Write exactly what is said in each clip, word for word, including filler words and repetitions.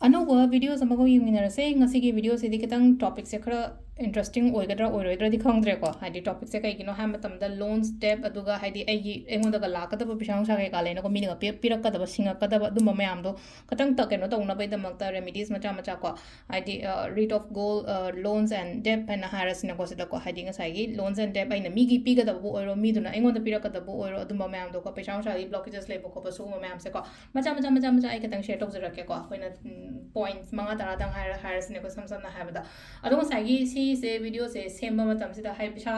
ꯑꯅꯧꯕ videos ꯑꯃꯒ ꯌꯦꯡꯃꯤꯟꯅꯔꯁꯦ꯫ ꯉꯁꯤꯒꯤ videoꯁꯤꯗꯤ ꯈꯤꯇꯪ topicꯁꯦ ꯈꯔ interesting ꯑꯣꯏꯒꯗ꯭ꯔꯥ ꯑꯣꯏꯔꯣꯏꯗ꯭ꯔꯥꯗꯤ ꯈꯪꯗ꯭ꯔꯦꯀꯣ꯫ ꯍꯥꯏꯗꯤ topicꯁꯦ ꯀꯩꯒꯤꯅꯣ ꯍꯥꯏꯕ ꯃꯇꯝꯗ loans, debt, ꯑꯗꯨꯒ ꯍꯥꯏꯗꯤ ꯑꯩꯒꯤ, ꯑꯩꯉꯣꯟꯗꯒ ꯂꯥꯛꯀꯗꯕ ꯄꯩꯁꯥ ꯅꯨꯡꯁꯥ ꯀꯩꯀꯥ ꯂꯩꯅꯀꯣ, ꯃꯤꯅꯒ ꯄꯤ-, ꯄꯤꯔꯛꯀꯗꯕ, ꯁꯤꯡꯉꯛꯀꯗꯕ, ꯑꯗꯨꯝꯕ ꯃꯌꯥꯝꯗꯣ ꯈꯤꯇꯪ ꯀꯩꯅꯣ ꯇꯧꯅꯕꯒꯤꯗꯃꯛꯇ remedies ꯃꯆꯥ ꯃꯆꯥ ꯀꯣ, ꯍꯥꯏꯗꯤ, ꯑ, rid of gold, ꯑ, loans and debt ꯍꯥꯏꯅ ꯍꯥꯏꯔꯁꯤꯅꯀꯣ, ꯁꯤꯗꯀꯣ, ꯍꯥꯏꯗꯤ ꯉꯁꯥꯏꯒꯤ loans and debt ꯑꯩꯅ ꯃꯤꯒꯤ ꯄꯤꯒꯗꯕꯕꯨ ꯑꯣꯏꯔꯣ, ꯃꯤꯗꯨꯅ ꯑꯩꯉꯣꯟꯗ ꯄꯤꯔꯛꯀꯗꯕꯕꯨ ꯑꯣꯏꯔꯣ, ꯑꯗꯨꯝꯕ ꯃꯌꯥꯝꯗꯣꯀꯣ, ꯄꯩꯁꯥ ꯅꯨꯡꯁꯥꯒꯤ blockages ꯂꯩꯕ ꯈꯣꯠꯄ, ꯁꯤꯒꯨꯝꯕ ꯃꯌꯥꯝꯁꯦꯀꯣ, ꯃꯆꯥ ꯃꯆꯥ ꯃꯆꯥ ꯃꯆꯥ ꯑꯩ ꯈꯤꯇꯪ share ꯇꯧꯖꯔꯛꯀꯦꯀꯣ꯫ ꯑꯩꯈꯣꯏꯅ, ꯎꯝ, points ꯃꯉꯥ ꯇꯔꯥꯗꯪ ꯍꯥꯏꯔ-, ꯍꯥꯏꯔꯁꯤꯅꯦꯀꯣ, ꯏꯁꯝ ꯁꯝꯅ ꯍꯥꯏꯔꯕꯗ꯫ ꯑꯗꯣ ꯉꯁꯥꯏꯒꯤ ꯁꯤꯁꯦ, videoꯁꯦ ꯁꯦꯝꯕ ꯃꯇꯝꯁꯤꯗ, ꯍꯥꯏꯗꯤ ꯄꯩꯁꯥ,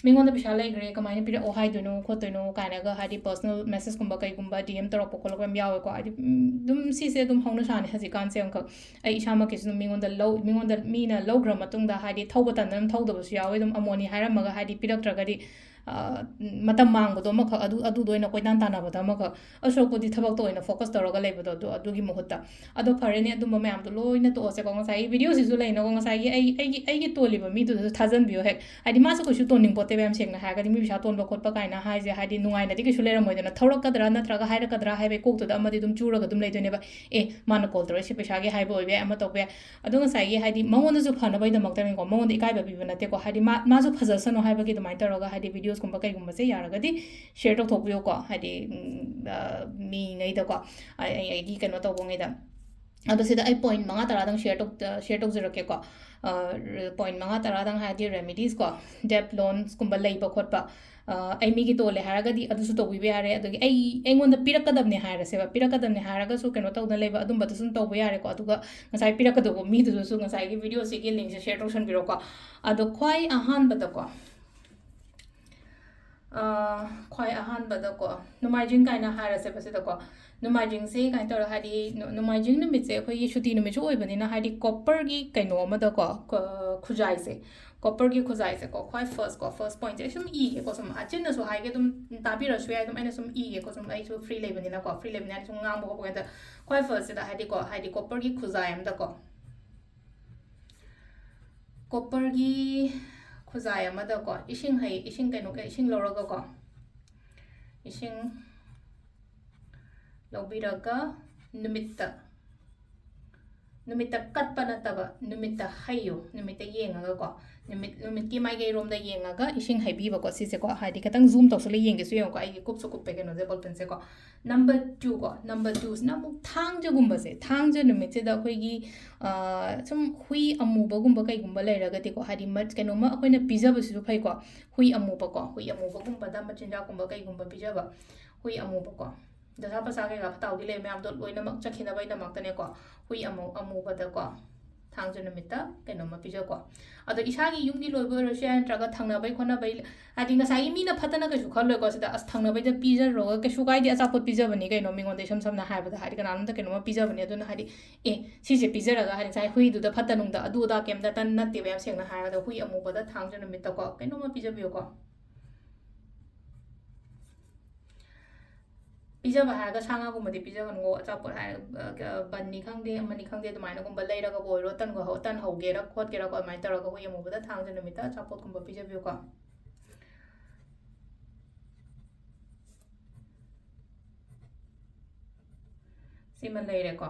ꯃꯤꯉꯣꯟꯗ ꯄꯩꯁꯥ ꯂꯩꯈ꯭ꯔꯦ, ꯀꯃꯥꯏꯅ ꯄꯤꯔꯛꯑꯣ ꯍꯥꯏꯗꯣꯏꯅꯣ ꯈꯣꯠꯇꯣꯏꯅꯣ ꯀꯥꯏꯅꯒ, ꯍꯥꯏꯗꯤ personal messageꯀꯨꯝꯕ ꯀꯩꯒꯨꯝꯕ DM ꯇꯧꯔꯛꯄ ꯈꯣꯠꯂꯛꯄ ꯌꯥꯝ ꯌꯥꯎꯋꯦꯀꯣ꯫ ꯍꯥꯏꯗꯤ, ꯎꯝ, ꯑꯗꯨꯝ ꯁꯤꯁꯦ ꯑꯗꯨꯝ ꯍꯧꯅ ꯁꯥꯅꯤ ꯍꯧꯖꯤꯛꯀꯥꯟꯁꯦ꯫ ꯑꯃꯈꯛ ꯑꯩ ꯏꯁꯥꯃꯛꯀꯤꯁꯨ ꯑꯗꯨꯝ ꯃꯤꯉꯣꯟꯗ ꯂꯧ-, ꯃꯤꯉꯣꯟꯗ ꯃꯤꯅ ꯂꯧꯈ꯭ꯔ ꯃꯇꯨꯡꯗ, ꯍꯥꯏꯗꯤ ꯊꯧꯕ ꯇꯟꯗꯅ ꯑꯗꯨꯝ ꯊꯧꯗꯕꯁꯨ ꯌꯥꯎꯋꯦ꯫ ꯑꯗꯨꯝ ꯑꯃꯣꯅꯤ ꯍꯥꯏꯔꯝꯃꯒ, ꯍꯥꯏꯗꯤ ꯄꯤꯔꯛꯇ꯭ꯔꯒꯗꯤ, ꯑ, ꯃꯇꯝ ꯃꯥꯡꯕꯗꯣ ꯑꯃꯈꯛ, ꯑꯗꯨ, ꯑꯗꯨꯗ ꯑꯣꯏꯅ ꯀꯣꯏꯇꯥꯟ ꯇꯥꯟꯅꯕꯗ ꯑꯃꯈꯛ, ꯑꯁꯣꯛꯄꯗꯤ ꯊꯕꯛꯇ ꯑꯣꯏꯅ focus ꯇꯧꯔꯒ ꯂꯩꯕꯗꯣ, ꯑꯗꯨ, ꯑꯗꯨꯒꯤ ꯃꯍꯨꯠꯇ꯫ ꯑꯗꯣ ꯐꯔꯦꯅꯦ, ꯑꯗꯨꯝꯕ ꯃꯌꯥꯝꯗꯣ ꯂꯣꯏꯅ ꯇꯣꯛꯑꯁꯦꯀꯣ꯫ ꯉꯁꯥꯏꯒꯤ videoꯁꯤꯁꯨ ꯂꯩꯅꯀꯣ, ꯉꯁꯥꯏꯒꯤ ꯑꯩ, ꯑꯩꯒꯤ, ꯑꯩꯒꯤ ꯇꯣꯜꯂꯤꯕ ꯃꯤꯗꯨꯗꯁꯨ ꯊꯥꯖꯟꯕꯤꯌꯣ ꯍꯦꯛ꯫ ꯍꯥꯏꯗꯤ ꯃꯥꯁꯨ ꯀꯩꯁꯨ ꯇꯣꯟꯅꯤꯡꯄꯣꯠꯇꯦꯕ, ꯌꯥꯝ ꯁꯦꯡꯅ ꯍꯥꯏꯔꯒꯗꯤ꯫ ꯃꯤ ꯄꯩꯁꯥ ꯇꯣꯟꯕ ꯈꯣꯠꯄ ꯀꯥꯏꯅ ꯍꯥꯏꯁꯦ, ꯍꯥꯏꯗꯤ ꯅꯨꯡꯉꯥꯏꯅꯗꯤ ꯀꯩꯁꯨ ꯂꯩꯔꯝꯃꯣꯏꯗꯅ, ꯊꯧꯔꯛꯀꯗ꯭ꯔꯥ ꯅꯠꯇ꯭ꯔꯒ ꯍꯥꯏꯔꯛꯀꯗ꯭ꯔꯥ ꯍꯥꯏꯕꯒꯤ ꯀꯣꯛꯇꯨꯗ ꯑꯃꯗꯤ ꯑꯗꯨꯝ ꯆꯨꯔꯒ ꯑꯗꯨꯝ ꯂꯩꯗꯣꯏꯅꯦꯕ꯫ ꯑꯦ, ꯃꯥꯅ call ꯇꯧꯔꯛꯏꯁꯦ ꯄꯩꯁꯥꯒꯤ ꯍꯥꯏꯕ ꯑꯣꯏꯕ ꯌꯥꯏ, ꯑꯃ ꯇꯧꯕ ꯌꯥꯏ꯫ ꯑꯗꯣ ꯉꯁꯥꯏꯒꯤ, ꯍꯥꯏꯗꯤ, ꯃꯉꯣꯟꯗꯁꯨ ꯐꯅꯕꯒꯤꯗꯃꯛꯇꯅꯤꯀꯣ, ꯃꯉꯣꯟꯗ ꯏꯀꯥꯏꯕ ꯄꯤꯕ ꯅꯠꯇꯦꯀꯣ, ꯍꯥꯏꯗꯤ ꯃꯥ, ꯃꯥꯁꯨ ꯐꯖꯁꯅꯨ ꯍꯥꯏꯕꯒꯤ ꯑꯗꯨꯃꯥꯏꯅ ꯇꯧꯔꯒ, ꯍꯥꯏꯗꯤ videosꯀꯨꯝꯕ ꯀꯩꯒꯨꯝꯕꯁꯦ ꯌꯥꯔꯒꯗꯤ share ꯇꯧꯊꯣꯛꯄꯤꯌꯨꯀꯣ, ꯍꯥꯏꯗꯤ, ꯎꯝ, ꯑ, ꯃꯤꯉꯩꯗꯀꯣ, ꯑꯩ, ꯑꯩ, ꯑꯩꯒꯤ ꯀꯩꯅꯣ ꯇꯧꯕꯉꯩꯗ꯫ ꯑꯗꯣ ꯁꯤꯗ ꯑꯩ point ꯃꯉꯥ ꯇꯔꯥꯗꯪ share ꯇꯧ-, share ꯇꯧꯖꯔꯛꯀꯦꯀꯣ꯫ ꯑ, point ꯃꯉꯥ ꯇꯔꯥꯗꯪ ꯍꯥꯏꯔꯗꯤ remediesꯀꯣ, debt loansꯀꯨꯝꯕ ꯂꯩꯕ ꯈꯣꯠꯄ, ꯑ, ꯑꯩ ꯃꯤꯒꯤ ꯇꯣꯜꯂꯦ ꯍꯥꯏꯔꯒꯗꯤ ꯑꯗꯨꯁꯨ ꯇꯧꯕꯤꯕ ꯌꯥꯔꯦ꯫ ꯑꯗꯒꯤ ꯑꯩ, ꯑꯩꯉꯣꯟꯗ ꯄꯤꯔꯛꯀꯗꯕꯅꯦ ꯍꯥꯏꯔꯁꯦꯕ, ꯄꯤꯔꯛꯀꯗꯕꯅꯦ ꯍꯥꯏꯔꯒꯁꯨ ꯀꯩꯅꯣ ꯇꯧꯗꯅ ꯂꯩꯕ, ꯑꯗꯨꯝꯕꯗꯨꯁꯨ ꯑꯗꯨꯝ ꯇꯧꯕ ꯌꯥꯔꯦꯀꯣ꯫ ꯑꯗꯨꯒ ꯉꯁꯥꯏ ꯄꯤꯔꯛꯀꯗꯧꯕ ꯃꯤꯗꯨꯗꯁꯨ ꯉꯁꯥꯏꯒꯤ videoꯁꯤꯒꯤ linkꯁꯦ share ꯇꯧꯁꯟꯕꯤꯔꯣꯀꯣ꯫ ꯑꯗꯣ ꯈ꯭ꯋꯥꯏ ꯑꯍꯥꯟꯕꯗꯀꯣ, ꯑ, ꯈ꯭ꯋꯥꯏ ꯑꯍꯥꯟꯕꯗꯀꯣ, ꯅꯣꯡꯃꯥꯏꯖꯤꯡ ꯀꯥꯏꯅ ꯍꯥꯏꯔꯁꯦꯕ ꯁꯤꯗꯀꯣ꯫ ꯅꯣꯡꯃꯥꯏꯖꯤꯡꯁꯦ ꯀꯃꯥꯏꯅ ꯇꯧꯔ, ꯍꯥꯏꯗꯤ ꯅꯣ-, ꯅꯣꯡꯃꯥꯏꯖꯤꯡ ꯅꯨꯃꯤꯠꯁꯦ ꯑꯩꯈꯣꯏꯒꯤ ꯁꯨꯇꯤ ꯅꯨꯃꯤꯠꯁꯨ ꯑꯣꯏꯕꯅꯤꯅ, ꯍꯥꯏꯗꯤ copperꯒꯤ ꯀꯩꯅꯣ ꯑꯃꯗꯀꯣ, ꯈ-, ꯈꯨꯖꯥꯏꯁꯦ, copperꯒꯤ ꯈꯨꯖꯥꯏꯁꯦꯀꯣ, ꯈ꯭ꯋꯥꯏ firstꯀꯣ, first pointꯁꯦ ꯑꯩ ꯁꯨꯝ ꯏꯒꯦꯀꯣ, ꯁꯨꯝ ꯑꯆꯤꯟꯅꯁꯨ ꯍꯥꯏꯒꯦ, ꯑꯗꯨꯝ ꯇꯥꯕꯤꯔꯁꯨ ꯌꯥꯏ, ꯑꯗꯨꯝ ꯑꯩꯅ ꯁꯨꯝ ꯏꯒꯦꯀꯣ, ꯁꯨꯝ ꯑꯩꯁꯨ free ꯂꯩꯕꯅꯤꯅꯀꯣ, free ꯂꯩꯕꯅꯤꯅ ꯑꯩꯅ ꯁꯨꯝ ꯉꯥꯡꯕ ꯍꯧꯕ ꯀꯥꯟꯗ, ꯈ꯭ꯋꯥꯏ firstꯁꯤꯗ, ꯍꯥꯏꯗꯤꯀꯣ, ꯍꯥꯏꯗꯤ copperꯒꯤ ꯈꯨꯖꯥꯏ ꯑꯃꯗꯀꯣ, copperꯒꯤ ꯈꯨꯖꯥꯏ ꯑꯃꯗꯀꯣ, ꯏꯁꯤꯡ ꯍꯩ-, ꯏꯁꯤꯡ ꯀꯩꯅꯣ, ꯏꯁꯤꯡ ꯂꯧꯔꯒꯀꯣ, ꯏꯁꯤꯡ ꯂꯧꯕꯤꯔꯒ ꯅꯨꯃꯤꯠꯇ, ꯅꯨꯃꯤꯠꯇ ꯀꯠꯄ ꯅꯠꯇꯕ, ꯅꯨꯃꯤꯠꯇ ꯍꯩꯌꯨ, ꯅꯨꯃꯤꯠꯇ ꯌꯦꯡꯉꯒꯀꯣ, ꯅꯨꯃꯤꯠ, ꯅꯨꯃꯤꯠꯀꯤ ꯃꯥꯏꯀꯩꯔꯣꯝꯗ ꯌꯦꯡꯉꯒ ꯏꯁꯤꯡ ꯍꯩꯕꯤꯕꯀꯣ, ꯁꯤꯁꯦꯀꯣ, ꯍꯥꯏꯗꯤ ꯈꯤꯇꯪ zoom ꯇꯧꯁꯤꯜꯂ ꯌꯦꯡꯒꯦꯁꯨ ꯌꯦꯡꯉꯨꯀꯣ, ꯑꯩꯒꯤ ꯀꯨꯞꯁꯨ ꯀꯨꯞꯄꯦ ꯀꯩꯅꯣꯁꯦ, ball penꯁꯦꯀꯣ꯫ Number two ꯀꯣ, number twoꯁꯤꯅ ꯑꯃꯨꯛ ꯊꯥꯡꯖꯒꯨꯝꯕꯁꯦ, ꯊꯥꯡꯖ ꯅꯨꯃꯤꯠꯁꯤꯗ ꯑꯩꯈꯣꯏꯒꯤ, ꯑ, ꯁꯨꯝ ꯍꯨꯏ ꯑꯃꯨꯕꯒꯨꯝꯕ ꯀꯩꯒꯨꯝꯕ ꯂꯩꯔꯒꯗꯤꯀꯣ, ꯍꯥꯏꯗꯤ ꯃ-, ꯀꯩꯅꯣꯝꯃ ꯑꯩꯈꯣꯏꯅ ꯄꯤꯖꯕꯁꯤꯁꯨ ꯐꯩꯀꯣ, ꯍꯨꯏ ꯑꯃꯨꯕꯀꯣ, ꯍꯨꯏ ꯑꯃꯨꯕꯒꯨꯝꯕꯗ ꯃꯆꯤꯟꯖꯥꯛꯀꯨꯝꯕ ꯀꯩꯒꯨꯝꯕ ꯄꯤꯖꯕ, ꯍꯨꯏ ꯑꯃꯨꯕꯀꯣ꯫ ꯗꯁꯥ ꯄꯁꯥ ꯀꯩꯀꯥ ꯐꯠꯇ ꯍꯥꯎꯗꯤ ꯂꯩꯕ ꯃꯌꯥꯝꯗꯣ ꯂꯣꯏꯅꯃꯛ ꯆꯠꯈꯤꯅꯕꯒꯤꯗꯃꯛꯇꯅꯦꯀꯣ, ꯍꯨꯏ ꯑꯃꯨ-, ꯑꯃꯨꯕꯗꯀꯣ, ꯊꯥꯡꯖ ꯅꯨꯃꯤꯠꯇ ꯀꯩꯅꯣꯝꯃ ꯄꯤꯖꯀꯣ꯫ ꯑꯗꯣ ꯏꯁꯥꯒꯤ ꯌꯨꯝꯒꯤ ꯂꯣꯏꯕ ꯑꯣꯏꯔꯁꯨ ꯌꯥꯏ, ꯅꯠꯇ꯭ꯔꯒ ꯊꯪꯅꯕꯩ ꯈꯣꯠꯅꯕꯩ, ꯍꯥꯏꯗꯤ ꯉꯁꯥꯏꯒꯤ ꯃꯤꯅ ꯐꯠꯇꯅ ꯀꯩꯁꯨ ꯈꯜꯂꯣꯏꯀꯣ, ꯁꯤꯗ "ꯑꯁ, ꯊꯪꯅꯕꯩꯗ ꯄꯤꯖꯔꯨꯔꯒ ꯀꯩꯁꯨ ꯀꯥꯏꯗꯦ, ꯑꯆꯥꯄꯣꯠ ꯄꯤꯖꯕꯅꯤ ꯀꯩꯅꯣ", ꯃꯤꯉꯣꯟꯗ ꯏꯁꯝ ꯁꯝꯅ ꯍꯥꯏꯔꯕꯗ, ꯍꯥꯏꯗꯤ ꯀꯅꯥꯅꯣꯝꯗ ꯀꯩꯅꯣꯝꯃ ꯄꯤꯖꯕꯅꯤ, ꯑꯗꯨꯅ ꯍꯥꯏꯗꯤ, "ꯑꯦ, ꯁꯤꯁꯦ ꯄꯤꯖꯔꯒ", ꯍꯥꯏꯗꯤ ꯉꯁꯥꯏ ꯍꯨꯏꯗꯨꯗ ꯐꯠꯇ ꯅꯨꯡꯗ ꯑꯗꯨ ꯑꯗꯥ ꯀꯩꯝꯇ ꯇꯟ-, ꯅꯠꯇꯦꯕ, ꯌꯥꯝ ꯁꯦꯡꯅ ꯍꯥꯏꯔꯒ꯫ ꯍꯨꯏ ꯑꯃꯨꯕꯗ ꯊꯥꯡꯖ ꯅꯨꯃꯤꯠꯇꯀꯣ ꯀꯩꯅꯣꯝꯃ ꯄꯤꯖꯕꯤꯌꯨꯀꯣ꯫ ꯄꯤꯖꯕ ꯍꯥꯏꯔꯒ ꯁꯥ ꯉꯥꯒꯨꯝꯕꯗꯤ ꯄꯤꯖꯒꯅꯨꯀꯣ, ꯑꯆꯥꯄꯣꯠ ꯍꯥꯏꯔ-, ꯑ, ꯀ-, ꯕꯟꯅꯤ ꯈꯪꯗꯦ, ꯑꯃꯅꯤ ꯈꯪꯗꯦ, ꯑꯗꯨꯃꯥꯏꯅꯒꯨꯝꯕ ꯂꯩꯔꯒꯕꯨ ꯑꯣꯏꯔꯣ, ꯇꯟꯒ ꯍꯧ-, ꯇꯟ ꯍꯧꯒꯦꯔꯥ ꯈꯣꯠꯀꯦꯔꯥꯀꯣ, ꯑꯗꯨꯃꯥꯏꯅ ꯇꯧꯔꯒ ꯍꯨꯏ ꯑꯃꯨꯕꯗ ꯊꯥꯡꯖ ꯅꯨꯃꯤꯠꯇ ꯑꯆꯥꯄꯣꯠꯀꯨꯝꯕ ꯄꯤꯖꯕꯤꯌꯨꯀꯣ꯫ ꯁꯤꯃ ꯂꯩꯔꯦꯀꯣ꯫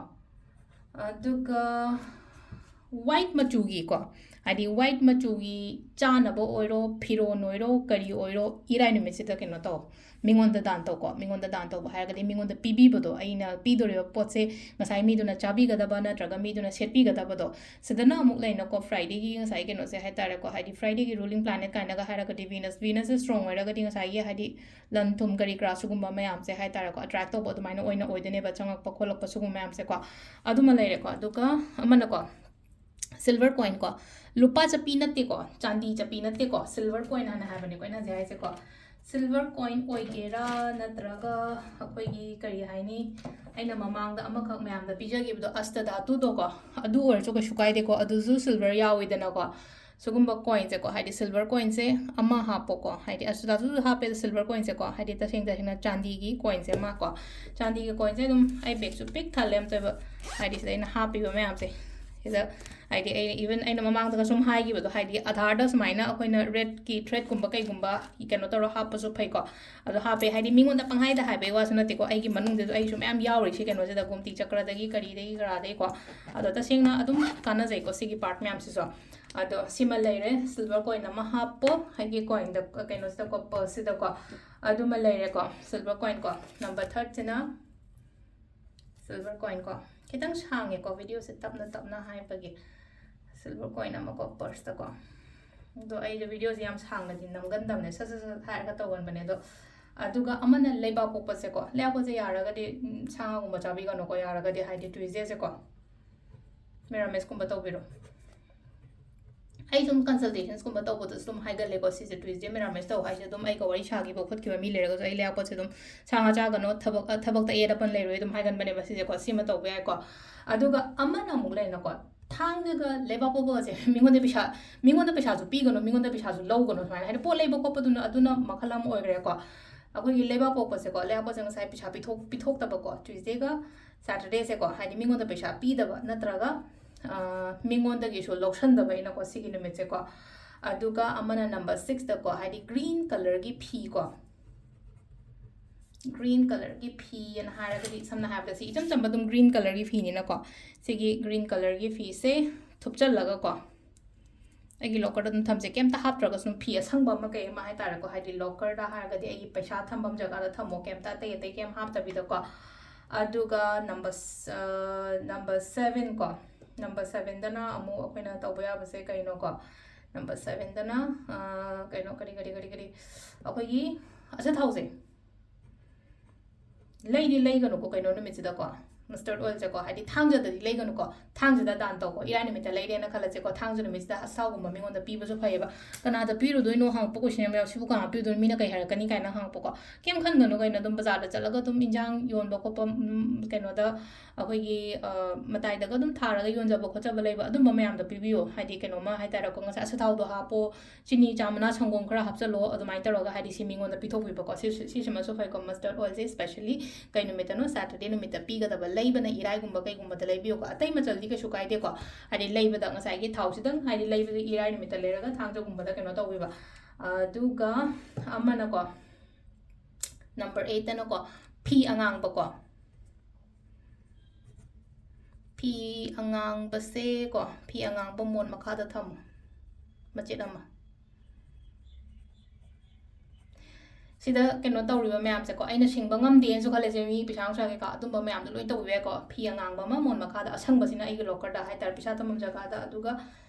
ꯑꯗꯨꯒ white ꯃꯆꯨꯒꯤꯀꯣ, ꯍꯥꯏꯗꯤ white ꯃꯆꯨꯒꯤ ꯆꯥꯅꯕ ꯑꯣꯏꯔꯣ, ꯐꯤꯔꯣꯟ ꯑꯣꯏꯔꯣ, ꯀꯔꯤ ꯑꯣꯏꯔꯣ, ꯏꯔꯥꯏ ꯅꯨꯃꯤꯠꯁꯤꯗ ꯀꯩꯅꯣ ꯇꯧ, ꯃꯤꯉꯣꯟꯗ ꯗꯥꯟ ꯇꯧꯀꯣ꯫ ꯃꯤꯉꯣꯟꯗ ꯗꯥꯟ ꯇꯧꯕ ꯍꯥꯏꯔꯒꯗꯤ ꯃꯤꯉꯣꯟꯗ ꯄꯤꯕꯤꯕꯗꯣ, ꯑꯩꯅ ꯄꯤꯗꯣꯔꯤꯕ ꯄꯣꯠꯁꯦ ꯉꯁꯥꯏ ꯃꯤꯗꯨꯅ ꯆꯥꯕꯤꯒꯗꯕ ꯅꯠꯇ꯭ꯔꯒ ꯃꯤꯗꯨꯅ ꯁꯦꯠꯄꯤꯒꯗꯕꯗꯣ꯫ ꯁꯤꯗꯅ ꯑꯃꯨꯛ ꯂꯩꯅꯀꯣ, Fridayꯒꯤ ꯉꯁꯥꯏ ꯀꯩꯅꯣꯁꯦ ꯍꯥꯏ ꯇꯥꯔꯦꯀꯣ, ꯍꯥꯏꯗꯤ Fridayꯒꯤ ruling planet ꯀꯥꯏꯅꯒ ꯍꯥꯏꯔꯒꯗꯤ Venus, Venusꯁꯦ strong ꯑꯣꯏꯔꯒꯗꯤ ꯉꯁꯥꯏꯒꯤ ꯍꯥꯏꯗꯤ ꯂꯟ ꯊꯨꯝ ꯀꯔꯤ ꯀꯔꯥ ꯁꯤꯒꯨꯝꯕ ꯃꯌꯥꯝꯁꯦ ꯍꯥꯏ ꯇꯥꯔꯦꯀꯣ, attract ꯇꯧꯕ ꯑꯗꯨꯃꯥꯏꯅ ꯑꯣꯏꯅ ꯑꯣꯏꯗꯣꯏꯅꯦꯕ, ꯆꯪꯉꯛꯄ ꯈꯣꯠꯂꯛꯄ ꯁꯤꯒꯨꯝꯕ ꯃꯌꯥꯝꯁꯦꯀꯣ꯫ ꯑꯗꯨꯃ ꯂꯩꯔꯦꯀꯣ꯫ ꯑꯗꯨꯒ ꯑꯃꯅꯀꯣ, silver coin ꯀꯣ, ꯂꯨꯄꯥ ꯆꯠꯄꯤ ꯅꯠꯇꯦꯀꯣ, ꯆꯥꯟꯗꯤ ꯆꯠꯄꯤ ꯅꯠꯇꯦꯀꯣ, silver coin ꯍꯥꯟꯅ ꯍꯥꯏꯕꯅꯦꯀꯣ ꯑꯩꯅ ꯍꯧꯖꯤꯛ ꯍꯥꯏꯁꯦꯀꯣ꯫ Silver coin ꯑꯣꯏꯒꯦꯔꯥ, ꯅꯠꯇ꯭ꯔꯒ ꯑꯩꯈꯣꯏꯒꯤ ꯀꯔꯤ ꯍꯥꯏꯅꯤ, ꯑꯩꯅ ꯃꯃꯥꯡꯗ ꯑꯃꯈꯛ ꯃꯌꯥꯝꯗ ꯄꯤꯖꯈꯤꯕꯗꯣ, ꯑꯁꯇꯙꯥꯇꯨꯗꯣꯀꯣ, ꯑꯗꯨ ꯑꯣꯏꯔꯁꯨ ꯀꯩꯁꯨ ꯀꯥꯏꯗꯦꯀꯣ, ꯑꯗꯨꯁꯨ silver ꯌꯥꯎꯋꯤꯗꯅꯀꯣ꯫ ꯁꯤꯒꯨꯝꯕ coinꯁꯦꯀꯣ, ꯍꯥꯏꯗꯤ silver coinꯁꯦ ꯑꯃ ꯍꯥꯞꯄꯣꯀꯣ, ꯍꯥꯏꯗꯤ ꯑꯁꯇꯙꯥꯇꯨꯁꯨ ꯍꯥꯞꯄꯦ silver coinꯁꯦꯀꯣ, ꯍꯥꯏꯗꯤ ꯇꯁꯦꯡ ꯇꯁꯦꯡꯅ ꯆꯥꯟꯗꯤꯒꯤ coinꯁꯦ ꯑꯃ ꯀꯣ, ꯆꯥꯟꯗꯤꯒꯤ coinꯁꯦ ꯑꯗꯨꯝ ꯑꯩ bagꯁꯨ ꯄꯤꯛ ꯊꯜꯂꯦ ꯑꯝꯇꯣꯏꯕ, ꯍꯥꯏꯗꯤ ꯁꯤꯗ ꯑꯩꯅ ꯍꯥꯞꯄꯤꯕ ꯃꯌꯥꯝꯁꯦ꯫ ꯁꯤꯗ ꯍꯥꯏꯗꯤ ꯑꯩ even ꯑꯩꯅ ꯃꯃꯥꯡꯗꯒ ꯁꯨꯝ ꯍꯥꯏꯈꯤꯕꯗꯣ, ꯍꯥꯏꯗꯤ ꯑꯥꯙꯥꯔꯗ ꯁꯨꯃꯥꯏꯅ ꯑꯩꯈꯣꯏꯅ ꯔꯦꯗꯀꯤ ꯊ꯭ꯔꯦꯗꯀꯨꯝꯕ ꯀꯩꯒꯨꯝꯕ ꯀꯩꯅꯣ ꯇꯧꯔꯒ ꯍꯥꯞꯄꯁꯨ ꯐꯩꯀꯣ꯫ ꯑꯗꯣ ꯍꯥꯞꯄꯦ ꯍꯥꯏꯗꯤ ꯃꯤꯉꯣꯟꯗ ꯄꯪꯍꯥꯏꯗ ꯍꯥꯏꯕꯩ ꯋꯥꯁꯨ ꯅꯠꯇꯦꯀꯣ, ꯑꯩꯒꯤ ꯃꯅꯨꯡꯗꯁꯨ ꯑꯩꯁꯨ ꯃꯌꯥꯝ ꯌꯥꯎꯔꯤ ꯁꯤ ꯀꯩꯅꯣꯁꯤꯗ, ꯒꯣꯝꯇꯤ ꯆꯀ꯭ꯔꯗꯒꯤ ꯀꯔꯤꯗꯒꯤ ꯀꯔꯥꯗꯒꯤꯀꯣ꯫ ꯑꯗꯣ ꯇꯁꯦꯡꯅ ꯑꯗꯨꯝ ꯀꯥꯟꯅꯖꯩꯀꯣ ꯁꯤꯒꯤ ꯄꯥꯔꯠ ꯃꯌꯥꯝꯁꯤꯁꯨ꯫ ꯑꯗꯣ ꯁꯤꯃ ꯂꯩꯔꯦ, ꯁꯤꯜꯚꯔ ꯀꯣꯏꯟ ꯑꯃ ꯍꯥꯞꯄꯣ ꯑꯩꯒꯤ ꯀꯣꯏꯟꯗ, ꯀꯩꯅꯣꯁꯤꯗꯀꯣ, ꯄꯔꯁꯁꯤꯗꯀꯣ꯫ ꯑꯗꯨꯃ ꯂꯩꯔꯦꯀꯣ, ꯁꯤꯜꯚꯔ ꯀꯣꯏꯟ ꯀꯣ꯫ ꯅꯝꯕꯔ ꯊꯥꯔꯠꯁꯤꯅ ꯁꯤꯜꯚꯔ ꯀꯣꯏꯟ ꯀꯣ꯫ ꯈꯤꯇꯪ ꯁꯥꯡꯉꯦꯀꯣ ꯚꯤꯗꯤꯑꯣꯁꯦ, ꯇꯞꯅ ꯇꯞꯅ ꯍꯥꯏꯕꯒꯤ꯫ ꯁꯤꯜꯚꯔ ꯀꯣꯏꯟ ꯑꯃꯀꯣ, ꯄꯔꯁꯇꯀꯣ꯫ ꯑꯗꯣ ꯑꯩꯁꯦ ꯚꯤꯗꯤꯑꯣꯁꯦ ꯌꯥꯝ ꯁꯥꯡꯅꯗꯤ ꯅꯝꯒꯟꯗꯕꯅꯦ, ꯁꯠ ꯁꯠ ꯁꯠ ꯍꯥꯏꯔꯒ ꯇꯧꯒꯟꯕꯅꯦ꯫ ꯑꯗꯣ ꯑꯗꯨꯒ ꯑꯃꯅ ꯂꯩꯕꯥꯛꯄꯣꯛꯄꯁꯦꯀꯣ, ꯂꯩꯕꯥꯛꯄꯣꯛꯄꯁꯦ ꯌꯥꯔꯒꯗꯤ ꯎꯝ, ꯁꯥ ꯉꯥꯒꯨꯝꯕ ꯆꯥꯕꯤꯒꯅꯨꯀꯣ, ꯌꯥꯔꯒꯗꯤ, ꯍꯥꯏꯗꯤ ꯇ꯭ꯌꯨꯁꯗꯦꯁꯦꯀꯣ ꯃꯦꯔꯥꯃꯦꯁꯀꯨꯝꯕ ꯇꯧꯕꯤꯔꯣ꯫ ꯑꯩ ꯁꯨꯝ ꯀꯟꯁꯜꯇꯦꯁꯟꯁꯀꯨꯝꯕ ꯇꯧꯕꯗꯁꯨ ꯑꯗꯨꯝ ꯍꯥꯏꯒꯜꯂꯦꯀꯣ, ꯁꯤꯁꯦ ꯇ꯭ꯌꯨꯁꯗꯦ ꯃꯦꯔꯥꯃꯦꯁ ꯇꯧ ꯍꯥꯏꯁꯦ꯫ ꯑꯗꯨꯝ ꯑꯩꯒ ꯋꯥꯔꯤ ꯁꯥꯈꯤꯕ ꯈꯣꯠꯈꯤꯕ ꯃꯤ ꯂꯩꯔꯒꯁꯨ ꯑꯩ ꯂꯩꯕꯥꯛꯄꯣꯛꯄꯁꯦ ꯑꯗꯨꯝ ꯁꯥ ꯉꯥ ꯆꯥꯒꯅꯣ, ꯊꯕꯛ, ꯑ, ꯊꯕꯛꯇ ꯑꯌꯦꯠ ꯑꯄꯟ ꯂꯩꯔꯣꯏ ꯑꯗꯨꯝ ꯍꯥꯏꯒꯟꯕꯅꯦꯕ ꯁꯤꯁꯦꯀꯣ꯫ ꯁꯤꯃ ꯇꯧꯕ ꯌꯥꯏꯀꯣ꯫ ꯑꯗꯨꯒ ꯑꯃꯅ ꯑꯃꯨꯛ ꯂꯩꯔꯦꯅꯀꯣ, ꯊꯥꯡꯖꯒ ꯂꯩꯕꯥꯛꯄꯣꯛꯄꯒꯁꯦ ꯃꯤꯉꯣꯟꯗ ꯄꯩꯁꯥ, ꯃꯤꯉꯣꯟꯗ ꯄꯩꯁꯥꯁꯨ ꯄꯤꯒꯅꯨ, ꯃꯤꯉꯣꯟꯗ ꯄꯩꯁꯥꯁꯨ ꯂꯧꯒꯅꯨ ꯁꯨꯃꯥꯏꯅ, ꯍꯥꯏꯗꯤ ꯄꯣꯠ ꯂꯩꯕ ꯈꯣꯠꯄꯗꯨꯅ ꯑꯗꯨꯅ ꯃꯈꯜ ꯑꯃ ꯑꯣꯏꯈ꯭ꯔꯦꯀꯣ꯫ ꯑꯩꯈꯣꯏꯒꯤ ꯂꯩꯕꯥꯛꯄꯣꯛꯄꯁꯦꯀꯣ, ꯂꯩꯕꯥꯛꯄꯣꯛꯄꯁꯦ ꯉꯁꯥꯏ ꯄꯩꯁꯥ ꯄꯤꯊꯣꯛ-, ꯄꯤꯊꯣꯛꯇꯕꯀꯣ, ꯇ꯭ꯌꯨꯁꯗꯦꯒ ꯁꯦꯇꯔꯗꯦꯁꯦꯀꯣ, ꯍꯥꯏꯗꯤ ꯃꯤꯉꯣꯟꯗ ꯄꯩꯁꯥ ꯄꯤꯗꯕ ꯅꯠꯇ꯭ꯔꯒ, ꯑ, ꯃꯤꯉꯣꯟꯗꯒꯤꯁꯨ ꯂꯧꯁꯟꯗꯕ ꯑꯩꯅꯀꯣ ꯁꯤꯒꯤ ꯅꯨꯃꯤꯠꯁꯦꯀꯣ꯫ ꯑꯗꯨꯒ ꯑꯃꯅ ꯅꯝꯕꯔ ꯁꯤꯛꯁꯇꯀꯣ, ꯍꯥꯏꯗꯤ ꯒ꯭ꯔꯤꯟ ꯀꯂꯔꯒꯤ ꯐꯤꯀꯣ, ꯒ꯭ꯔꯤꯟ ꯀꯂꯔꯒꯤ ꯐꯤ ꯑꯅ ꯍꯥꯏꯔꯒꯗꯤ, ꯁꯝꯅ ꯍꯥꯏꯔꯕꯗ ꯁꯤ ꯏꯆꯝ ꯆꯝꯕ ꯑꯗꯨꯝ ꯒ꯭ꯔꯤꯟ ꯀꯂꯔꯒꯤ ꯐꯤꯅꯤꯅꯀꯣ, ꯁꯤꯒꯤ ꯒ꯭ꯔꯤꯟ ꯀꯂꯔꯒꯤ ꯐꯤꯁꯦ ꯊꯨꯞꯆꯜꯂꯒꯀꯣ, ꯑꯩꯒꯤ ꯂꯣꯀꯔꯗ ꯑꯗꯨꯝ ꯊꯝꯖꯩ꯫ ꯀꯩꯝꯇ ꯍꯥꯞꯇ꯭ꯔꯒꯁꯨ ꯑꯗꯨꯝ ꯐꯤ ꯑꯁꯪꯕ ꯑꯃ ꯀꯩ ꯑꯃ ꯍꯥꯏꯇꯥꯔꯦꯀꯣ, ꯍꯥꯏꯗꯤ ꯂꯣꯀꯔꯗ ꯍꯥꯏꯔꯒꯗꯤ ꯑꯩꯒꯤ ꯄꯩꯁꯥ ꯊꯝꯐꯝ ꯖꯒꯥꯗ ꯊꯝꯃꯣ, ꯀꯩꯝꯇ ꯑꯇꯩ ꯑꯇꯩ ꯀꯩꯝ ꯍꯥꯞꯇꯕꯤꯗꯀꯣ꯫ ꯑꯗꯨꯒ ꯅꯝꯕꯔ ꯁ-, ꯑ, ꯅꯝꯕꯔ ꯁꯚꯦꯟ ꯀꯣ, ꯅꯝꯕꯔ ꯁꯚꯦꯟꯗꯅ ꯑꯃꯨꯛ ꯑꯩꯈꯣꯏꯅ ꯇꯧꯕ ꯌꯥꯕꯁꯦ ꯀꯩꯅꯣꯀꯣ, ꯅꯝꯕꯔ ꯁꯚꯦꯟꯗꯅ, ꯑ, ꯀꯩꯅꯣ, ꯀꯔꯤ, ꯀꯔꯤ, ꯀꯔꯤ, ꯀꯔꯤ, ꯑꯩꯈꯣꯏꯒꯤ ꯑꯆꯥꯊꯥꯎꯁꯦ ꯂꯩꯗꯤ ꯂꯩꯒꯅꯨꯀꯣ ꯀꯩꯅꯣ ꯅꯨꯃꯤꯠꯁꯤꯗꯀꯣ, ꯃꯁꯇꯔꯗ ꯑꯣꯏꯜꯁꯦꯀꯣ, ꯍꯥꯏꯗꯤ ꯊꯥꯡꯖꯗꯗꯤ ꯂꯩꯒꯅꯨꯀꯣ, ꯊꯥꯡꯖꯗ ꯗꯥꯟ ꯇꯧꯀꯣ꯫ ꯏꯔꯥꯏ ꯅꯨꯃꯤꯠꯇ ꯂꯩꯔꯦꯅ ꯈꯜꯂꯁꯦꯀꯣ, ꯊꯥꯡꯖ ꯅꯨꯃꯤꯠꯁꯤꯗ ꯑꯆꯥꯊꯥꯎꯒꯨꯝꯕ ꯃꯤꯉꯣꯟꯗ ꯄꯤꯕꯁꯨ ꯐꯩꯌꯦꯕ꯫ ꯀꯅꯥꯗ ꯄꯤꯔꯨꯗꯣꯏꯅꯣ ꯍꯪꯉꯛꯄ ꯀꯣꯏꯁꯟ ꯌꯥꯝ ꯌꯥꯎ, "ꯁꯤꯕꯨ ꯀꯅꯥ ꯄꯤꯔꯨꯗꯣꯏꯅꯣ? ꯃꯤꯅ ꯀꯩ ꯍꯥꯏꯔꯛꯀꯅꯤ?" ꯀꯥꯏꯅ ꯍꯪꯉꯛꯄꯀꯣ꯫ ꯀꯩꯝ ꯈꯟꯒꯅꯨ ꯀꯩꯅꯣ, ꯑꯗꯨꯝ ꯕꯖꯥꯔꯗ ꯆꯠꯂꯒ ꯑꯗꯨꯝ ꯏꯟꯖꯥꯡ ꯌꯣꯟꯕ ꯈꯣꯠꯄ, ꯎꯝ, ꯀꯩꯅꯣꯗ ꯑꯩꯈꯣꯏꯒꯤ, ꯑ, ꯃꯇꯥꯏꯗꯒ ꯑꯗꯨꯝ ꯊꯥꯔꯒ ꯌꯣꯟꯖꯕ ꯈꯣꯠꯆꯕ ꯂꯩꯕ, ꯑꯗꯨꯝꯕ ꯃꯌꯥꯝꯗꯣ ꯄꯤꯕꯤꯌꯣ꯫ ꯍꯥꯏꯗꯤ ꯀꯩꯅꯣꯝꯃ ꯍꯥꯏꯇꯥꯔꯦꯀꯣ, ꯉꯁꯥꯏ ꯑꯆꯥꯊꯥꯎꯗꯣ ꯍꯥꯞꯄꯣ, ꯆꯤꯅꯤ, ꯆꯥ ꯃꯅꯥ, ꯁꯪꯒꯣꯝ ꯈꯔ ꯍꯥꯞꯆꯜꯂꯣ, ꯑꯗꯨꯃꯥꯏꯅ ꯇꯧꯔꯒ ꯍꯥꯏꯗꯤ ꯁꯤ ꯃꯤꯉꯣꯟꯗ ꯄꯤꯊꯣꯛꯄꯤꯕꯀꯣ꯫ ꯁꯤ-, ꯁꯤꯁꯤꯃꯁꯨ ꯐꯩꯀꯣ, ꯃꯁꯇꯔꯗ ꯑꯣꯏꯜꯁꯦ especially ꯀꯩ ꯅꯨꯃꯤꯠꯇꯅꯣ? ꯁꯦꯇꯔꯗꯦ ꯅꯨꯃꯤꯠꯇ ꯄꯤꯒꯗꯕ ꯂꯩꯕꯅ ꯏꯔꯥꯏꯒꯨꯝꯕ ꯀꯩꯒꯨꯝꯕꯗ ꯂꯩꯕꯤꯌꯨꯀꯣ꯫ ꯑꯇꯩ ꯃꯆꯜꯗꯤ ꯀꯩꯁꯨ ꯀꯥꯏꯗꯦꯀꯣ꯫ ꯍꯥꯏꯗꯤ ꯂꯩꯕꯗ ꯉꯁꯥꯏꯒꯤ ꯊꯥꯎꯁꯤꯗꯪ, ꯍꯥꯏꯗꯤ ꯂꯩꯕꯗ ꯏꯔꯥꯏ ꯅꯨꯃꯤꯠꯇ ꯂꯩꯔꯒ ꯊꯥꯡꯖꯒꯨꯝꯕꯗ ꯀꯩꯅꯣ ꯇꯧꯕꯤꯕ꯫ ꯑꯗꯨꯒ ꯑꯃꯅꯀꯣ, number eight-ꯇꯅꯀꯣ, ꯐꯤ ꯑꯉꯥꯡꯕꯀꯣ꯫ ꯐꯤ ꯑꯉꯥꯡꯕꯁꯦꯀꯣ, ꯐꯤ ꯑꯉꯥꯡꯕ ꯃꯣꯟ ꯃꯈꯥꯗ ꯊꯝꯃꯣ, ꯃꯆꯦꯠ ꯑꯃ꯫ ꯁꯤꯗ ꯀꯩꯅꯣ ꯇꯧꯔꯤꯕ ꯃꯌꯥꯝꯁꯦꯀꯣ, ꯑꯩꯅ ꯁꯤꯡꯕ ꯉꯝꯗꯦꯅꯁꯨ ꯈꯜꯂꯁꯦ, ꯃꯤ ꯄꯩꯁꯥ ꯅꯨꯡꯁꯥ ꯀꯩꯀꯥ ꯑꯗꯨꯝꯕ ꯃꯌꯥꯝꯗꯣ ꯂꯣꯏ ꯇꯧꯕꯤꯕ ꯌꯥꯏꯀꯣ꯫ ꯐꯤ ꯑꯉꯥꯡꯕ ꯑꯃ ꯃꯣꯟ ꯃꯈꯥꯗ, ꯑꯁꯪꯕꯁꯤꯅ ꯑꯩꯒꯤ locker-ꯗ ꯍꯥꯏꯇꯥꯔꯦ, ꯄꯩꯁꯥ ꯊꯝꯐꯝ ꯖꯒꯥꯗ꯫ ꯑꯗꯨꯒ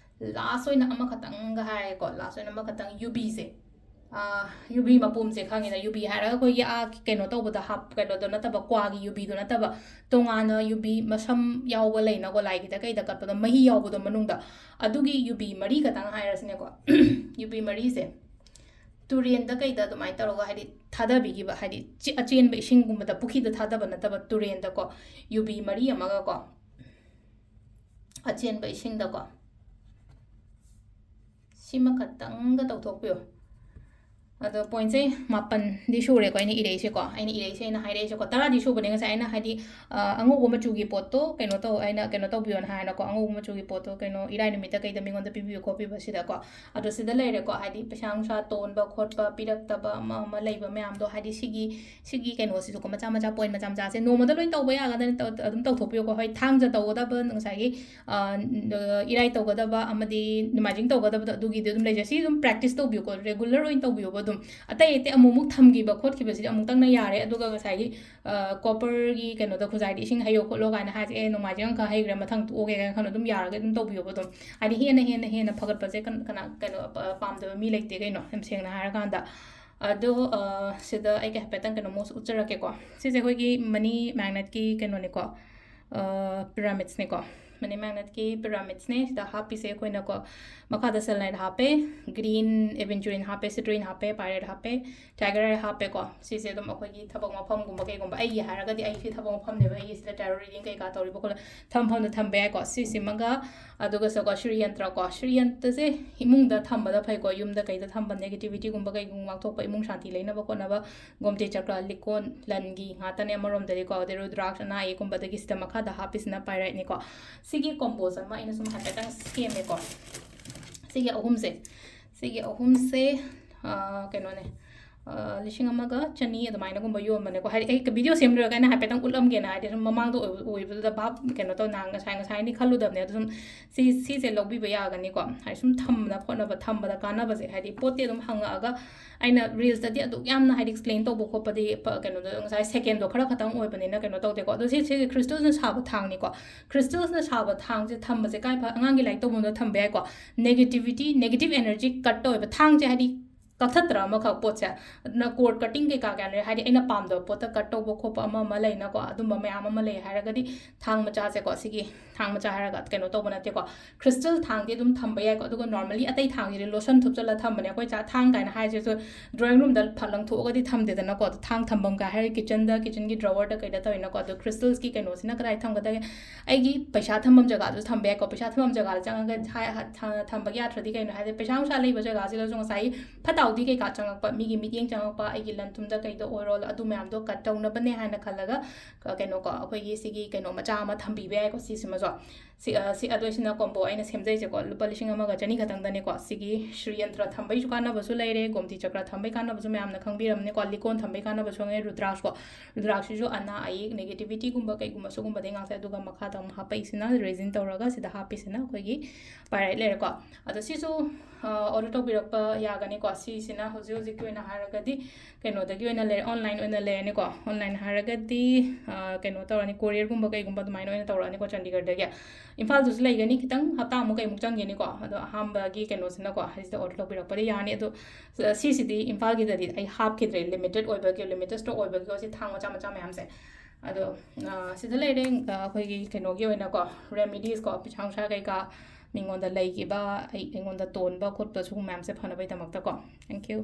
last ꯑꯣꯏꯅ ꯑꯃꯈꯛꯇꯪꯒ ꯍꯥꯏꯔꯦꯀꯣ, last ꯑꯣꯏꯅ ꯑꯃꯈꯛꯇꯪ ꯌꯨꯕꯤꯁꯦ, ꯑꯥ, ꯌꯨꯕꯤ ꯃꯄꯨꯝꯁꯦ ꯈꯪꯉꯤꯅ, ꯌꯨꯕꯤ ꯍꯥꯏꯔꯒ ꯑꯩꯈꯣꯏꯒꯤ, ꯑꯥ, ꯀꯩꯅꯣ ꯇꯧꯕꯗ ꯍꯥꯞ-, ꯀꯩꯅꯣꯗꯣ ꯅꯠꯇꯕ, ꯀ꯭ꯋꯥꯒꯤ ꯌꯨꯕꯤꯗꯣ ꯅꯠꯇꯕ, ꯇꯣꯉꯥꯟꯅ ꯌꯨꯕꯤ ꯃꯁꯝ ꯌꯥꯎꯕ ꯂꯩꯅꯀꯣ, ꯂꯥꯏꯒꯤꯗ ꯀꯩꯗ ꯀꯠꯄꯗꯣ, ꯃꯍꯤ ꯌꯥꯎꯕꯗꯣ ꯃꯅꯨꯡꯗ, ꯑꯗꯨꯒꯤ ꯌꯨꯕꯤ ꯃꯔꯤ ꯈꯛꯇꯪ ꯍꯥꯏꯔꯁꯤꯅꯦꯀꯣ꯫ ꯌꯨꯕꯤ ꯃꯔꯤꯁꯦ ꯇꯨꯔꯦꯟꯗ ꯀꯩꯗ ꯑꯗꯨꯃꯥꯏꯅ ꯇꯧꯔꯒ, ꯍꯥꯏꯗꯤ, ꯊꯥꯗꯕꯤꯈꯤꯕ, ꯍꯥꯏꯗꯤ, ꯆꯤ-, ꯑꯆꯦꯟꯕ ꯏꯁꯤꯡꯒꯨꯝꯕꯗ, ꯄꯨꯈ꯭ꯔꯤꯗ ꯊꯥꯗꯕ ꯅꯠꯇꯕ, ꯇꯨꯔꯦꯟꯗꯀꯣ, ꯌꯨꯕꯤ ꯃꯔꯤ ꯑꯃꯒꯀꯣ, ꯑꯆꯦꯟꯕ ꯏꯁꯤꯡꯗꯀꯣ, ꯁꯤꯃ ꯈꯛꯇꯪꯒ ꯇꯧꯊꯣꯛꯄꯤꯌꯨ꯫ ꯑꯗꯣ point-ꯁꯦ ꯃꯥꯄꯟꯗꯤ ꯁꯨꯔꯦꯀꯣ ꯑꯩꯅ ꯏꯔꯛꯏꯁꯦꯀꯣ꯫ ꯑꯩꯅ ꯏꯔꯛꯏꯁꯦ, ꯑꯩꯅ ꯍꯥꯏꯔꯛꯏꯁꯦꯀꯣ, ꯇꯔꯥꯗꯤ ꯁꯨꯕꯅꯦ ꯉꯁꯥꯏ ꯑꯩꯅ, ꯍꯥꯏꯗꯤ, ꯑ, ꯑꯉꯧꯕ ꯃꯆꯨꯒꯤ ꯄꯣꯠꯇꯣ ꯀꯩꯅꯣ ꯇꯧ, ꯑꯩꯅ ꯀꯩꯅꯣ ꯇꯧꯕꯤꯌꯣꯅ ꯍꯥꯏꯅꯀꯣ, ꯑꯉꯧꯕ ꯃꯆꯨꯒꯤ ꯄꯣꯠꯇꯣ ꯀꯩꯅꯣ, ꯏꯔꯥꯏ ꯅꯨꯃꯤꯠꯇ ꯀꯩꯗ ꯃꯤꯉꯣꯟꯗ ꯄꯤꯕꯤꯌꯨ ꯈꯣꯠꯄꯤꯕ ꯁꯤꯗꯀꯣ꯫ ꯑꯗꯣ ꯁꯤꯗ ꯂꯩꯔꯦꯀꯣ, ꯍꯥꯏꯗꯤ ꯄꯩꯁꯥ ꯅꯨꯡꯁꯥ ꯇꯣꯟꯕ ꯈꯣꯠꯄ, ꯄꯤꯔꯛꯇꯕ ꯑꯃ ꯑꯃ ꯂꯩꯕ ꯃꯌꯥꯝꯗꯣ, ꯍꯥꯏꯗꯤ ꯁꯤꯒꯤ, ꯁꯤꯒꯤ ꯀꯩꯅꯣꯁꯤꯁꯨꯀꯣ, ꯃꯆꯥ ꯃꯆꯥ point ꯃꯆꯥ ꯃꯆꯥꯁꯦ ꯅꯣꯡꯃꯗ ꯂꯣꯏ ꯇꯧꯕ ꯌꯥꯒꯗ꯭ꯔꯥ? ꯇꯧ-, ꯑꯗꯨꯝ ꯇꯧꯊꯣꯛꯄꯤꯌꯨꯀꯣ꯫ ꯍꯣꯏ, ꯊꯥꯡꯖ ꯇꯧꯒꯗꯕ, ꯉꯁꯥꯏꯒꯤ, ꯑ, ꯏꯔꯥꯏ ꯇꯧꯒꯗꯕ ꯑꯃꯗꯤ ꯅꯣꯡꯃꯥꯏꯖꯤꯡ ꯇꯧꯒꯗꯕꯗꯣ, ꯑꯗꯨꯒꯤꯗꯤ ꯑꯗꯨꯝ ꯂꯩꯖꯩ꯫ ꯁꯤ ꯑꯗꯨꯝ practice ꯇꯧꯕꯤꯌꯨꯀꯣ, regular ꯑꯣꯏꯅ ꯇꯧꯕꯤꯌꯣꯕ ꯑꯗꯨꯝ꯫ ꯑꯇꯩ ꯑꯇꯩ ꯑꯃꯨꯛꯃꯨꯛ ꯊꯝꯈꯤꯕ ꯈꯣꯠꯈꯤꯕꯁꯤꯗꯤ ꯑꯃꯨꯛꯇꯪꯅ ꯌꯥꯔꯦ, ꯑꯗꯨꯒ ꯉꯁꯥꯏꯒꯤ, ꯑ, copperꯒꯤ ꯀꯩꯅꯣꯗ, ꯈꯨꯖꯥꯏꯗ ꯏꯁꯤꯡ ꯍꯩꯌꯣ ꯈꯣꯠꯂꯣ ꯀꯥꯏꯅ ꯍꯥꯏꯁꯦ, "ꯑꯦ, ꯅꯣꯡꯃꯥꯏꯖꯤꯡ ꯑꯃꯈꯛ ꯍꯩꯈ꯭ꯔꯦ, ꯃꯊꯪ ꯇꯣꯛꯑꯒꯦ" ꯀꯥꯏꯅ ꯈꯟꯕ ꯑꯗꯨꯝ ꯌꯥꯔꯒ ꯑꯗꯨꯝ ꯇꯧꯕꯤꯌꯣꯕ ꯑꯗꯨꯝ꯫ ꯍꯥꯏꯗꯤ ꯍꯦꯟꯅ, ꯍꯦꯟꯅ, ꯍꯦꯟꯅ ꯐꯒꯠꯄꯁꯦ ꯀꯟ-, ꯀꯅꯥ, ꯀꯩꯅꯣ, ꯄ-, ꯄꯥꯝꯗꯕ ꯃꯤ ꯂꯩꯇꯦ ꯀꯩꯅꯣ, ꯌꯥꯝ ꯁꯦꯡꯅ ꯍꯥꯏꯔꯀꯥꯟꯗ꯫ ꯑꯗꯣ, ꯑ, ꯁꯤꯗ ꯑꯩ ꯀꯩ ꯍꯥꯏꯐꯦꯠꯇꯪ ꯀꯩꯅꯣ ꯃꯣꯁ ꯎꯠꯆꯔꯛꯀꯦꯀꯣ꯫ ꯁꯤꯁꯦ ꯑꯩꯈꯣꯏꯒꯤ money magnetꯀꯤ ꯀꯩꯅꯣꯅꯤꯀꯣ, ꯑ, pyramidsꯅꯤꯀꯣ꯫ ꯃꯅꯤ ꯃꯦꯒꯅꯦꯠꯀꯤ ꯄꯤꯔꯥꯃꯤꯠꯁꯅꯦ ꯁꯤꯗ ꯍꯥꯞꯄꯤꯁꯦ ꯑꯩꯈꯣꯏꯅꯀꯣ꯫ ꯃꯈꯥꯗ selenite ꯍꯥꯞꯄꯦ, green aventurine ꯍꯥꯞꯄꯦ, citrine ꯍꯥꯞꯄꯦ, pyrite ꯍꯥꯞꯄꯦ, tiger eye ꯍꯥꯞꯄꯦꯀꯣ꯫ ꯁꯤꯁꯦ ꯑꯗꯨꯝ ꯑꯩꯈꯣꯏꯒꯤ ꯊꯕꯛ ꯃꯐꯝꯒꯨꯝꯕ ꯀꯩꯒꯨꯝꯕ, ꯑꯩꯒꯤ ꯍꯥꯏꯔꯒꯗꯤ ꯑꯩꯁꯦ ꯊꯕꯛ ꯃꯐꯝꯅꯦꯕ, ꯑꯩꯒꯤ ꯁꯤꯗ tarot reading ꯀꯩꯀꯥ ꯇꯧꯔꯤꯕ ꯈꯣꯠꯂ ꯊꯝꯐꯝꯗ ꯊꯝꯕ ꯌꯥꯏꯀꯣ꯫ ꯁꯤꯁꯤꯃꯒ ꯑꯗꯨꯒ ꯁꯤꯀꯣ ꯁ꯭ꯔꯤ ꯌꯟꯇ꯭ꯔꯀꯣ, ꯁ꯭ꯔꯤ ꯌꯟꯇ꯭ꯔꯁꯦ ꯏꯃꯨꯡꯗ ꯊꯝꯕꯗ ꯐꯩꯀꯣ, ꯌꯨꯝꯗ ꯀꯩꯗ ꯊꯝꯕ negativityꯒꯨꯝꯕ ꯀꯩꯒꯨꯝꯕ ꯉꯥꯛꯊꯣꯛꯄ, ꯏꯃꯨꯡ ꯁꯥꯟꯇꯤ ꯂꯩꯅꯕ ꯈꯣꯠꯅꯕ꯫ ꯒꯣꯝꯇꯤ ꯆꯀ꯭ꯔ, ꯂꯤꯛꯀꯣꯟ, ꯂꯟꯒꯤ ꯉꯥꯛꯇꯅꯦ ꯑꯃꯔꯣꯝꯗꯗꯤꯀꯣ꯫ ꯑꯗꯩ ꯔꯨꯗ꯭ꯔꯥꯛꯁ, ꯑꯅꯥ ꯑꯌꯦꯛꯀꯨꯝꯕꯗꯒꯤ ꯁꯤꯗ ꯃꯈꯥꯗ ꯍꯥꯞꯄꯤꯁꯤꯅ pyriteꯅꯤꯀꯣ꯫ ꯁꯤꯒꯤ comboꯁꯦ ꯑꯃ ꯑꯩꯅ ꯁꯨꯝ ꯍꯥꯏꯐꯦꯠꯇꯪ ꯁꯦꯝꯃꯦꯀꯣ꯫ ꯁꯤꯒꯤ ꯑꯍꯨꯝꯁꯦ, ꯁꯤꯒꯤ ꯑꯍꯨꯝꯁꯦ, ꯑ, ꯀꯩꯅꯣꯅꯦ, ꯑ, ꯂꯤꯁꯤꯡ ꯑꯃꯒ ꯆꯅꯤ ꯑꯗꯨꯃꯥꯏꯅꯒꯨꯝꯕ ꯌꯣꯟꯕꯅꯦꯀꯣ꯫ ꯍꯥꯏꯗꯤ ꯑꯩ video ꯁꯦꯝ ꯂꯣꯏꯔꯒ ꯑꯩꯅ ꯍꯥꯏꯐꯦꯠꯇꯪ ꯎꯠꯂꯝꯒꯦꯅ, ꯍꯥꯏꯗꯤ ꯁꯨꯝ ꯃꯃꯥꯡꯗ ꯑꯣꯏꯕ-, ꯑꯣꯏꯕꯗꯨꯗ ꯚꯥꯞ ꯀꯩꯅꯣ ꯇꯧ, ꯅꯍꯥꯟ ꯉꯁꯥꯏ, ꯉꯁꯥꯏꯅꯤ ꯈꯜꯂꯨꯗꯕꯅꯦ꯫ ꯑꯗꯨ ꯁꯨꯝ ꯁꯤ, ꯁꯤꯁꯦ ꯂꯧꯕꯤꯕ ꯌꯥꯒꯅꯤꯀꯣ꯫ ꯍꯥꯏꯗꯤ ꯁꯨꯝ ꯊꯝꯕꯗ ꯈꯣꯠꯅꯕ, ꯊꯝꯕꯗ ꯀꯥꯟꯅꯕꯁꯦ, ꯍꯥꯏꯗꯤ ꯄꯣꯠꯇꯤ ꯑꯗꯨꯝ ꯍꯪꯉꯛꯑꯒ ꯑꯩꯅ reelsꯇꯗꯤ ꯑꯗꯨꯛ ꯌꯥꯝꯅ ꯍꯥꯏꯗꯤ explain ꯇꯧꯕ ꯈꯣꯠꯄꯗꯤ ꯄ-, ꯀꯩꯅꯣꯗꯣ ꯉꯁꯥꯏ secondꯗꯣ ꯈꯔ ꯈꯛꯇꯪ ꯑꯣꯏꯕꯅꯤꯅ ꯀꯩꯅꯣ ꯇꯧꯗꯦꯀꯣ꯫ ꯑꯗꯣ ꯁꯤ, ꯁꯤꯒꯤ crystalꯅ ꯁꯥꯕ ꯊꯥꯡꯅꯤꯀꯣ꯫ Crystalꯅ ꯁꯥꯕ ꯊꯥꯡꯁꯦ ꯊꯝꯕꯁꯦ ꯀꯥꯏ ꯐ-, ꯑꯉꯥꯡꯒꯤ ꯂꯥꯏꯔꯤꯛ ꯇꯧꯐꯝꯗ ꯊꯝꯕ ꯌꯥꯏꯀꯣ꯫ Negativity, negative energy cut ꯇꯧꯋꯦꯕ꯫ ꯊꯥꯡꯁꯦ ꯍꯥꯏꯗꯤ ꯀꯛꯊꯠꯇ꯭ꯔ ꯑꯃꯈꯛ ꯄꯣꯠꯁꯦ, ꯑꯗꯨꯅ cord cutting ꯀꯩꯀꯥ ꯀꯌꯥ ꯂꯩ, ꯍꯥꯏꯗꯤ ꯑꯩꯅ ꯄꯥꯝꯗꯕ ꯄꯣꯠꯇ cut ꯇꯧꯕ ꯈꯣꯠꯄ ꯑꯃ ꯑꯃ ꯂꯩꯅꯀꯣ, ꯑꯗꯨꯝꯕ ꯃꯌꯥꯝ ꯑꯃ ꯂꯩ ꯍꯥꯏꯔꯒꯗꯤ ꯊꯥꯡ ꯃꯆꯥꯁꯦꯀꯣ, ꯁꯤꯒꯤ ꯊꯥꯡ ꯃꯆꯥ ꯍꯥꯏꯔꯒ ꯀꯩꯅꯣ ꯇꯧꯕ ꯅꯠꯇꯦꯀꯣ꯫ Crystal ꯊꯥꯡꯗꯤ ꯑꯗꯨꯝ ꯊꯝꯕ ꯌꯥꯏꯀꯣ꯫ ꯑꯗꯨꯒ normally ꯑꯇꯩ ꯊꯥꯡꯁꯤꯗꯤ lotion ꯊꯨꯞꯆꯜꯂ ꯊꯝꯕꯅꯦ꯫ ꯑꯩꯈꯣꯏ ꯆꯥ-, ꯊꯥꯡ ꯀꯥꯏꯅ ꯍꯥꯏꯁꯤꯁꯨ drawing roomꯗ ꯐꯠ ꯂꯪꯊꯣꯛꯑꯒꯗꯤ ꯊꯝꯗꯦꯗꯅꯀꯣ꯫ ꯑꯗꯣ ꯊꯥꯡ ꯊꯝꯐꯝ ꯀꯥꯏ ꯍꯥꯏꯔꯒ kitchenꯗ, kitchenꯒꯤ drawerꯗ ꯀꯩꯗ ꯇꯧꯋꯤꯅꯀꯣ꯫ ꯑꯗꯣ crystalꯁꯀꯤ ꯀꯩꯅꯣꯁꯤꯅ ꯀꯗꯥꯏ ꯊꯝꯒꯗꯒꯦ? ꯑꯩꯒꯤ ꯄꯩꯁꯥ ꯊꯝꯐꯝ ꯖꯒꯥꯗꯨꯁꯨ ꯊꯝꯕ ꯌꯥꯏꯀꯣ꯫ ꯄꯩꯁꯥ ꯊꯝꯐꯝ ꯖꯒꯥꯗ ꯆꯪꯉꯒ ꯍꯥꯏ-, ꯍꯥ-, ꯊ-, ꯊꯝꯕꯒꯤ ꯌꯥꯗ꯭ꯔꯗꯤ ꯀꯩꯅꯣ ꯍꯥꯏꯗꯤ ꯄꯩꯁꯥ ꯅꯨꯡꯁꯥ ꯂꯩꯕ ꯖꯒꯥꯁꯤꯗꯁꯨ ꯉꯁꯥꯏꯒꯤ ꯐꯠꯇ ꯍꯥꯎꯗꯤ ꯀꯩꯀꯥ ꯆꯪꯉꯛꯄ, ꯃꯤꯒꯤ ꯃꯤꯠꯌꯦꯡ ꯆꯪꯉꯛꯄ, ꯑꯩꯒꯤ ꯂꯟ ꯊꯨꯝꯗ ꯀꯩꯗ ꯑꯣꯏꯔꯣ, ꯑꯗꯨ ꯃꯌꯥꯝꯗꯣ cut ꯇꯧꯅꯕꯅꯦ ꯍꯥꯏꯅ ꯈꯜꯂꯒ, ꯀ-, ꯀꯩꯅꯣꯀꯣ, ꯑꯩꯈꯣꯏꯒꯤ ꯁꯤꯒꯤ ꯀꯩꯅꯣ ꯃꯆꯥ ꯑꯃ ꯊꯝꯕꯤꯕ ꯌꯥꯏꯀꯣ, ꯁꯤꯁꯤꯃꯁꯨ꯫ ꯁꯤ, ꯑ, ꯁꯤ, ꯑꯗꯣ ꯁꯤꯅ combo ꯑꯩꯅ ꯁꯦꯝꯖꯩꯁꯦꯀꯣ, ꯂꯨꯄꯥ ꯂꯤꯁꯤꯡ ꯑꯃꯒ ꯆꯅꯤ ꯈꯛꯇꯪꯗꯅꯦꯀꯣ꯫ ꯁꯤꯒꯤ ꯁ꯭ꯔꯤ ꯌꯟꯇ꯭ꯔ ꯊꯝꯕꯩꯁꯨ ꯀꯥꯟꯅꯕꯁꯨ ꯂꯩꯔꯦ, ꯒꯣꯝꯇꯤ ꯆꯀ꯭ꯔ ꯊꯝꯕꯩ ꯀꯥꯟꯅꯕꯁꯨ ꯃꯌꯥꯝꯅ ꯈꯪꯕꯤꯔꯝꯅꯤꯀꯣ, ꯂꯤꯛꯀꯣꯟ ꯊꯝꯕꯩ ꯀꯥꯟꯅꯕꯁꯨ ꯈꯪꯉꯦ, ꯔꯨꯗ꯭ꯔꯥꯛꯁꯀꯣ, ꯔꯨꯗ꯭ꯔꯥꯛꯁꯤꯁꯨ ꯑꯅꯥ ꯑꯌꯦꯛ, negativityꯒꯨꯝꯕ ꯀꯩꯒꯨꯝꯕ ꯁꯤꯒꯨꯝꯕꯗꯩ ꯉꯥꯛꯇ꯫ ꯑꯗꯨꯒ ꯃꯈꯥꯗ ꯑꯃꯨꯛ ꯍꯥꯞꯄꯛꯏꯁꯤꯅ resin ꯇꯧꯔꯒ ꯁꯤꯗ ꯍꯥꯞꯄꯤꯁꯤꯅ ꯑꯩꯈꯣꯏꯒꯤ pyrite ꯂꯩꯔꯦꯀꯣ꯫ ꯑꯗꯣ ꯁꯤꯁꯨ, ꯑ, order ꯇꯧꯕꯤꯔꯛꯄ ꯌꯥꯒꯅꯤꯀꯣ꯫ ꯁꯤꯁꯤꯅ ꯍꯧꯖꯤꯛ ꯍꯧꯖꯤꯛꯀꯤ ꯑꯣꯏꯅ ꯍꯥꯏꯔꯒꯗꯤ ꯀꯩꯅꯣꯗꯒꯤ ꯑꯣꯏꯅ ꯂꯩꯔꯦ, online ꯑꯣꯏꯅ ꯂꯩꯔꯅꯤꯀꯣ꯫ Online ꯍꯥꯏꯔꯒꯗꯤ, ꯑ, ꯀꯩꯅꯣ ꯇꯧꯔꯅꯤ, courierꯒꯨꯝꯕ ꯀꯩꯒꯨꯝꯕ ꯑꯗꯨꯃꯥꯏꯅ ꯑꯣꯏꯅ ꯇꯧꯔꯛꯑꯅꯤꯀꯣ ꯆꯥꯟꯗꯤꯒꯔꯗꯒꯤ꯫ ꯏꯝꯐꯥꯜꯗꯁꯨ ꯂꯩꯒꯅꯤ, ꯈꯤꯇꯪ ꯍꯞꯇꯥꯃꯨꯛ ꯀꯩꯃꯨꯛ ꯆꯪꯒꯅꯤꯀꯣ꯫ ꯑꯗꯣ ꯑꯍꯥꯟꯕꯒꯤ ꯀꯩꯅꯣꯁꯤꯅꯀꯣ, ꯁꯤꯗ order ꯇꯧꯕꯤꯔꯛꯄꯗꯤ ꯌꯥꯅꯤ꯫ ꯑꯗꯣ ꯁꯤꯁꯤꯗꯤ ꯏꯝꯐꯥꯜꯒꯤꯗꯗꯤ ꯑꯩ ꯍꯥꯞꯈꯤꯗ꯭ꯔꯦ, limited ꯑꯣꯏꯕꯒꯤ, limited stock ꯑꯣꯏꯕꯒꯤ ꯁꯤ ꯊꯥꯡ ꯃꯆꯥ ꯃꯆꯥ ꯃꯌꯥꯝꯁꯦ꯫ ꯑꯗꯣ, ꯑ, ꯁꯤꯗ ꯂꯩꯔꯦ, ꯑ, ꯑꯩꯈꯣꯏꯒꯤ ꯀꯩꯅꯣꯒꯤ ꯑꯣꯏꯅꯀꯣ, remedies ꯀꯣ, ꯄꯩꯁꯥ ꯅꯨꯡꯁꯥ ꯀꯩꯀꯥ ꯃꯤꯉꯣꯟꯗ ꯂꯩꯈꯤꯕ, ꯑꯩ, ꯑꯩꯉꯣꯟꯗ ꯇꯣꯟꯕ ꯈꯣꯠꯄ ꯁꯤꯒꯨꯝꯕ ꯃꯌꯥꯝꯁꯦ ꯐꯅꯕꯒꯤꯗꯃꯛꯇꯀꯣ꯫ Thank you.